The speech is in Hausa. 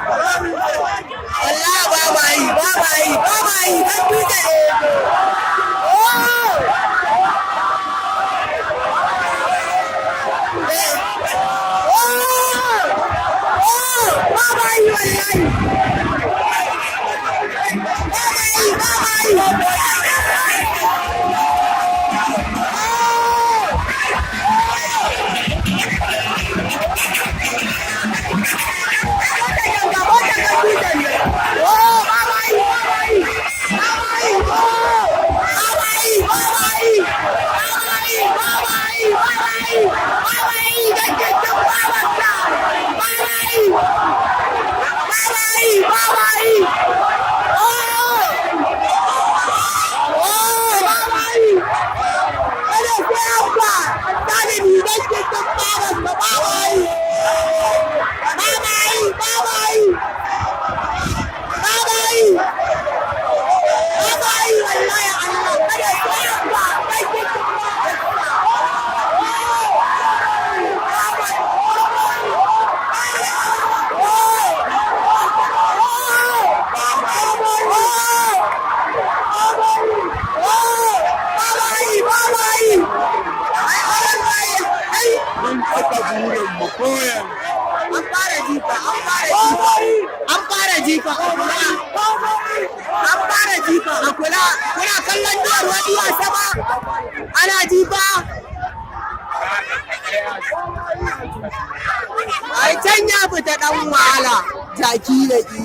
Wallahi ba ma yi, ba ma yi, ba ma yi, dan dutse ne. Oh! Eh. Oh! Oh! Ba ma yi wallahi. Ba ma yi, ba ma yi. Oh! Bye-bye! Bye-bye! Bye-bye! Wallahi Allah kada ku ba kai ki. Mun cika burin mu koyan. An fara jifa, an fara jifa, an fara jifa, a kula. An fara jifa, a kula. Kuna kallon duwar wani wasa ba? Ana jifa. Ai can ya fita dan wahala, jaki da ƙi.